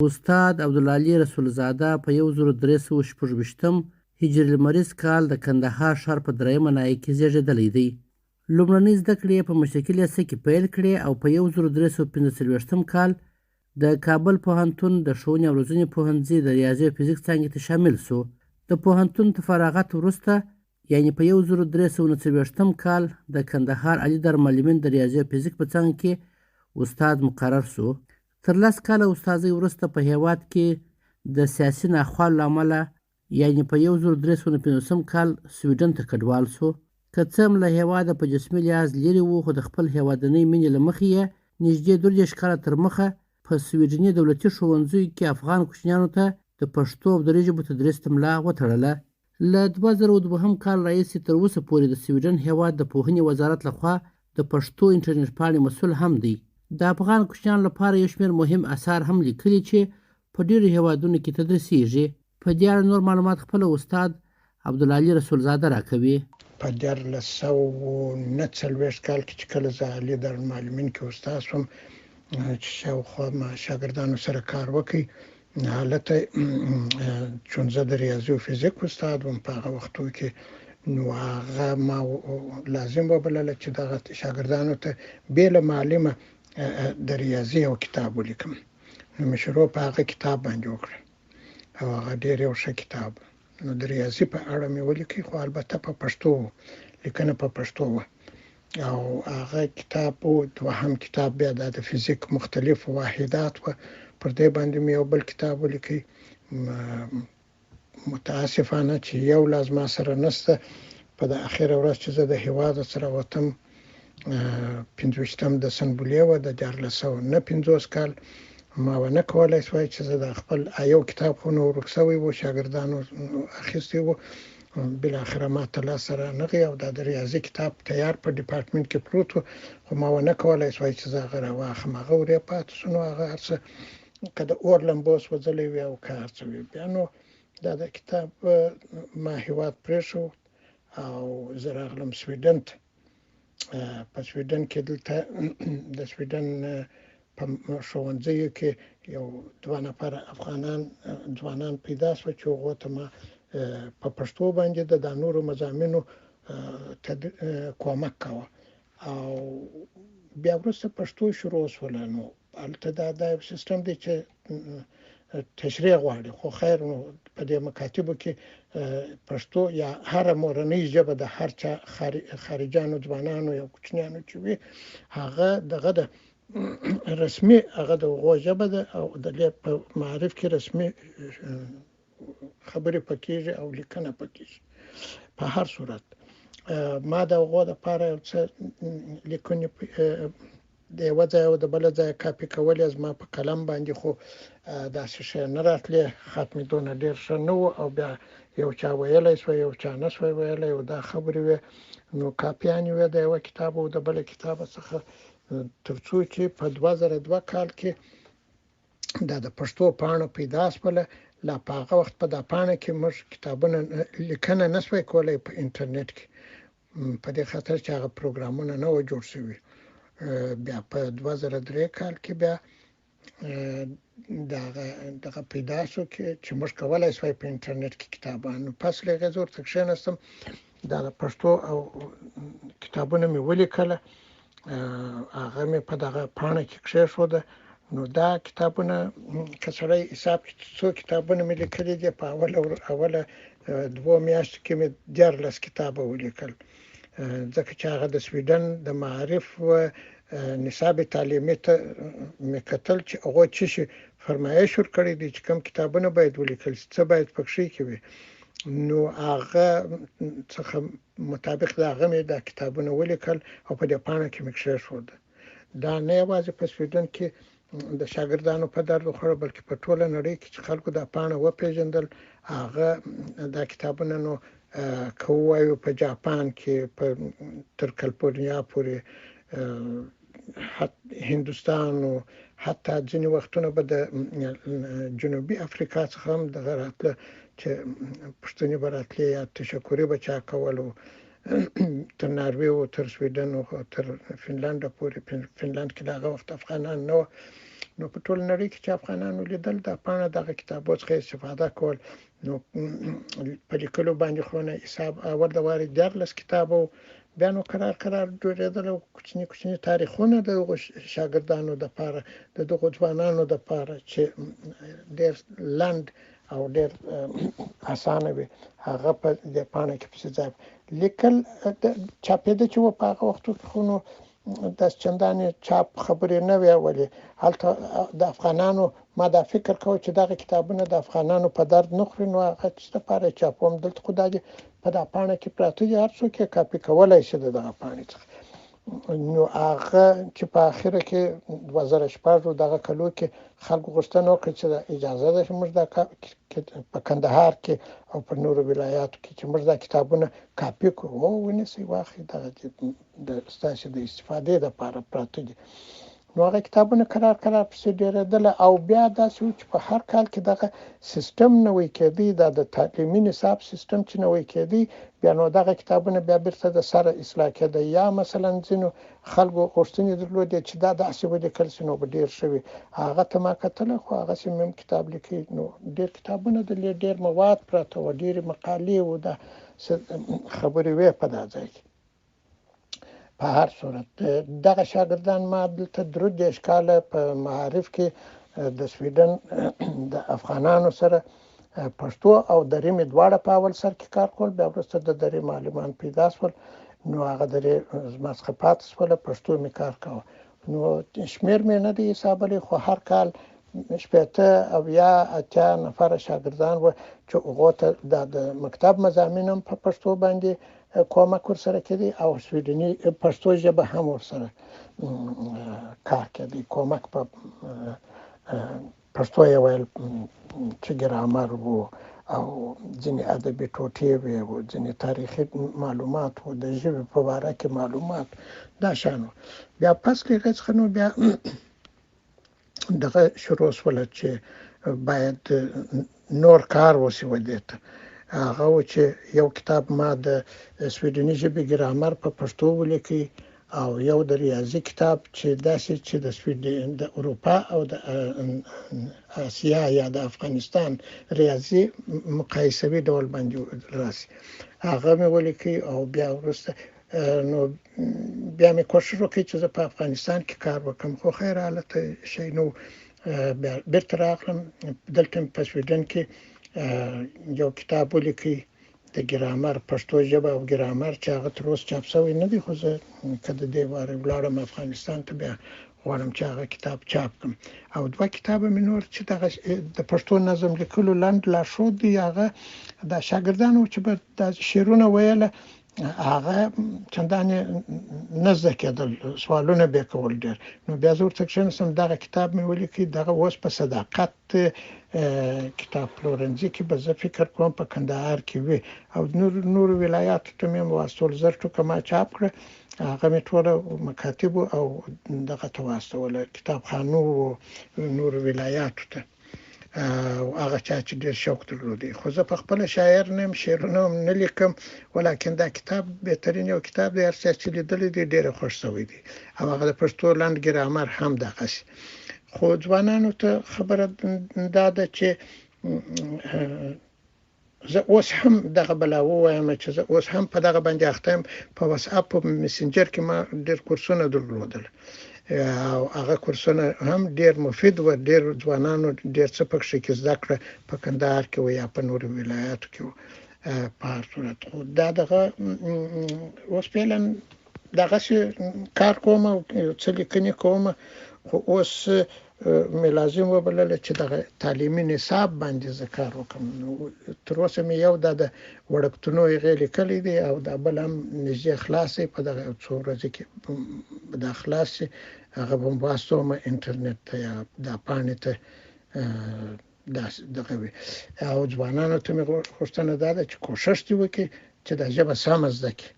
استاد عبدالعلي رسول زاده په 1326 هجري لمریز کال د کندهار ښار په درېیمه ناحیه کې زېږېدلی دی. لومړنۍ زده کړې یې په مشرقي لېسه کې پیل کړې او په 1345 کال د کابل پوهنتون د ښوونې او روزنې پوهنځي د ریاضي او فزیک څانګې ته شامل شو. د پوهنتون تر فراغت وروسته یعنې په 1349 کال د کندهار عالي دارالمعلمین د ریاضي او فزیک په څانګه کې استاد مقرر شو. تر لس کاله استادۍ وروسته په هېواد کې د سیاسي ناخوالو له امله یعنې په 1350 کال سویډن ته کډوال شو. که څه هم له هېواده په جسمي لحاظ لیرې و، خو د خپل هېوادنۍ مینې له مخې یې نږدې 32 کاله تر مخه په سویډني دولتي ښوونځیو کې افغان کوچنیانو ته د پښتو او دري ژبو تدریس ته ملا وتړله. له 2002 کال راهیسې تر اوسه پورې د سویډن هېواد د پوهنې وزارت له خوا د پښتو انټرنېټ پاڼې مسول هم دی. د افغان کوچنیانو لپاره یو شمېر مهم اثار هم لیکلي چې په ډېرو هېوادونو کې تدریسېږي. په دې اړه نور معلومات خپله استاد عبدالعلي رسول زاده راکوي. په 1349 کال کې چې کله زه عالي دارالمعلمین کې استاد شوم چې شاوخوا ما شاګردانو سره کار وکړ، هلته چون زه د ریاضي او فزیک استاد وم په هغه وختو کې، نو هغه ما لازم وبلله چې دغه شاګردانو ته بې له معلمه د ریاضي یو کتاب ولیکم. نو مې شروع په هغه کتاب باندې وکړه او هغه ډېر یو ښه کتاب. نو د ریاضي په اړه مې ولیکي، خو البته په پښتو، لیکنه په پښتو وه. او هغه کتاب و. دوهم کتاب بیا دا د فزیک مختلف واحدات و، پر دې باندې مې یو بل کتاب ولیکي. متاسفانه چې یو لا زما سره نشته. په د اخره ورځ چې زه د هیواده سره وتم، 25 د سنبلې وه د 1359 کال، ما ونه کولای شوای چې زه د خپل یو کتاب خو نو ورک شوی و، شاګردانو اخیستی و، بالاخره ما ته لاس سره نغی او دا د ریاضي کتاب تیار په ډپارټمنټ کې پروت و، خو ما ونه کولای شوای چې زه هغه راواخم. هغه ورې پاتې شو، نو هغه هر څه که د اور لمبو سوځلی وي او که هر څه وي. بیا نو دا د کتاب ما هیواد پرېښود او زه راغلم سویډن ته. په سویډن کې دلته د سویډن په ښوونځیو کې یو دوه نفره افغانان ځوانان پیدا شول چې هغو ته ما په پښتو باندې د دا نورو مضامینو کومک کاوه او بیا وروسته پښتو شروع شوله. نو هلته دا یو سیستم دی چې تشریح غواړي، خو خیر، نو په دې مکاتبو کې پښتو یا هره مورنۍ ژبه د هر چا خارجانو ځوانانو یا کوچنیانو چې وي، هغه دغه د رسمي هغه د هغو ژبه ده او د په معارف کې رسمي خبرې پکېږي او لیکنه پکېږي. په هر صورت ما د هغو دپاره یو څه لیکنې د یوه ځای او د بله ځایه کاپي کولې زما په قلم باندې، خو داسې شی نه راتلې، خط مې دونه ډېر ښه نه و او بیا یو چا ویلی شوی، یو چا نه شوی ویلی او دا خبرې وې. نو کاپیانې وې د یوه کتاب او د بله کتابه څخه، تر څو چې په 2002 کال کې دا د پښتو پاڼه پیدا شوله. لا په هغه وخت په دا پاڼه کې موږ کتابونه لیکنه نه شوای کولی په انټرنیټ کې، په دې خاطر چې هغه پروګرامونه نه و جوړ شوي. بیا په 2003 کال کې بیا دغه پیدا شو چې موږ کولای شوای په انټرنیټ کې کتابونه. پس له هغې زه ورته کښېناستم، دا د پښتو او کتابونه مې ولیکله، هغه مې په دغه پاڼه کې کښېښوده. نو دا کتابونه که سړی حساب کړي څو کتابونه مې لیکلي دي، په اوله دوو میاشتو کې مې 13 کتابه ولیکل، ځکه چې هغه د سویډن د معارف و نصاب تعلیمي ته مې کتل چې هغو څه شي فرمایش ورکړی دی چې کوم کتابونه باید ولیکل شي، څه باید پکښې کې وي. نو هغه څخه مطابق د هغه مې دا کتابونه ولیکل او په دې پاڼه کې مې کښېښوده. دا نه یوازې په سویډن کې د شاګردانو په درد وخوړه، بلکې په ټوله نړۍ کې چې خلکو دا پاڼه وپېژندل، هغه دا کتابونه نو که ووایو په جاپان کې، په تر کلفورنیا پورې، هندوستان او حتی ځینې وختونه به د جنوبي افریقا څخه هم دغه راتله چې پوښتنې به راتلې یا تشکري به چا کولو، تر ناروې او تر سویډن او تر فنلند پورې. فنلند کې د هغه وخت افغانان نه وه. نو په ټوله نړۍ کې چې افغانانو لیدل دا پاڼه دغه کتابو څخه استفاده کول. نو په لیکلو باندې خو نه حساب، اول د وارې 13 کتابه وو، بیا نو کرار کرار ډېرېدل او کوچني کوچني تاریخونه د دغو شاګردانو دپاره، د دغو ځوانانو دپاره چې ډېر لنډ او ډېر اسانه وي، هغه په دې پاڼه کې پسې ځای لیکل چاپېده چې و. په هغه وختو کې خو نو داسې چندانې چاپ خبرې نه وې، ولې هلته د افغانانو ما دا فکر کاوه چې دغه کتابونه د افغانانو په درد نه خوري، نو هغه څه لپاره یې چاپوم؟ دلته خو دا دي په دا پاڼه کې پراته دي، هر څوک یې کاپي کولای شي د دغه پاڼې څخه. نو هغه چې په اخره کې 2006 دغه کلو کې خلکو غوښتنه وکړه چې اجازه ده چې موږ دا په کندهار کې او په نورو ولایاتو کې چې موږ دا کتابونه کاپي کړو، ونیسئ واخلئ، دغه د ستاسو د استفادې لپاره پراته دي. نو هغه کتابونه کرار کرار پسې ډېرېدله او بیا داسې و چې په هر کال کې دغه سیستم نوی کېدی، دا د تعلیمي نصاب سیستم چې نوی کېدی، بیا نو دغه کتابونه بیا بیرته د سره اصلاح کېده. یا مثلا ځینو خلکو غوښتنې درلودې چې دا داسې ولیکل شي نو به ډېر ښه وي. هغه ته ما کتله، خو هغسې مې هم کتاب لیکي. نو ډېر کتابونه د ډېر مواد پراته وه، ډېرې مقالې وو، دا خبرې وې په دا ځای کې. په هر صورت دغه شاګردان ما دلته 33 کاله په معارف کې د سویډن د افغانانو سره پښتو او دري مې دواړه په اول سر کې کار کول. بیا وروسته د دري معلمان پیدا شول، نو هغه دري زما څخه پاتې شوله، پښتو مې کار کاوه. نو شمېر مې نه دی حسابلی، خو هر کال 60، 70، 80 نفره شاګردان وه چې هغو ته دا د مکتب مضامین هم په پښتو باندې کومک ورسره کېدی او سویډني پښتو ژبه هم ورسره کار کېدی. کومک په پښتو یې ویل چې ګرامر وو او ځینې ادبي ټوټې وې او ځینې تاریخي معلومات وو، د ژبې په باره کې معلومات دا شان وو. بیا پس له هغې څخه نو بیا دغه شروع شوله چې باید نور کار وشي و دې ته. هغه و چې یو کتاب ما د سویډني ژبې ګرامر په پښتو ولیکي او یو د ریاضي کتاب چې داسې چې د سویډن، د اروپا او د اسیا یا د افغانستان ریاضي مقایسوي ډول باندې راسي، هغه مې ولیکي. او بیا وروسته نو بیا مې کوشش وکړ چې زه په افغانستان کې کار وکړم، خو خیر حالت شی نو بیا بیرته راغلم. دلته مې په سویډن کې یو کتاب ولیکي د ګرامر، پښتو ژبه او ګرامر، چې هغه تر اوسه چاپ شوی نه دی، خو زه که د دې واره ولاړم افغانستان ته بیا غواړم چې هغه کتاب چاپ کړم. او دوه کتابه مې نور چې دغه د پښتو نظم لیکلو لنډ لارښود دی، هغه د شاګردانو چې به دا شعرونه ویله هغه چندانې نه زده کېدل، سوالونه به کول ډېر، نو بیا زه ورته کښېناستم دغه کتاب مې ولیکی. دغه اوس په صداقت کتاب پلورنځي کې به زه فکر کوم په کندهار کې وي او نور نورو ولایاتو ته مې هم واستول. 1000 ټوکه ما چاپ کړه، هغه مې ټوله مکاتبو او دغه ته واستوله، کتابخانو او نورو ولایاتو ته، او هغه چا چې ډېر شوق درلودی. خو زه په خپله شاعر نه یم، شعرونه هم نه لیکم، ولیکن دا کتاب بهترین یو کتاب دی، هر چا چې لیدلی دی ډېر خوښ شوی دی. او هغه د پښتو لنډ ګرامر هم دغسې. خو ځوانانو ته خبره دا ده چې زه اوس هم دغه بلا ووایم چې زه اوس هم په دغه باندې اخته یم. په واتس اپ په میسنجر کې ما ډېر کورسونه درلودل او هغه کورسونه هم ډېر مفید و، ډېر ځوانانو ډېر څه پکښې کې زده کړه، په کندهار کې و یا په نورو ولایاتو کې و. په هر صورت خو دا دغه اوس فعلا دغسې کار کوم او څه لیکنې کوم، خو اوس مې لازم وبلله چې دغه تعلیمي نصاب باندې زه کار وکړم. نو تر اوسه مې یو دا د وړکتونو هغې لیکلی دی او دا بل هم نږدې خلاص دی، په دغه څو ورځې کې به دا خلاص شي، هغه به هم واستوم انټرنیټ ته یا دا پاڼې ته داسې دغه وي. او ځوانانو ته مې غوښتنه دا ده چې کوښښ دې وکړي چې دا ژبه سمه زده کړي.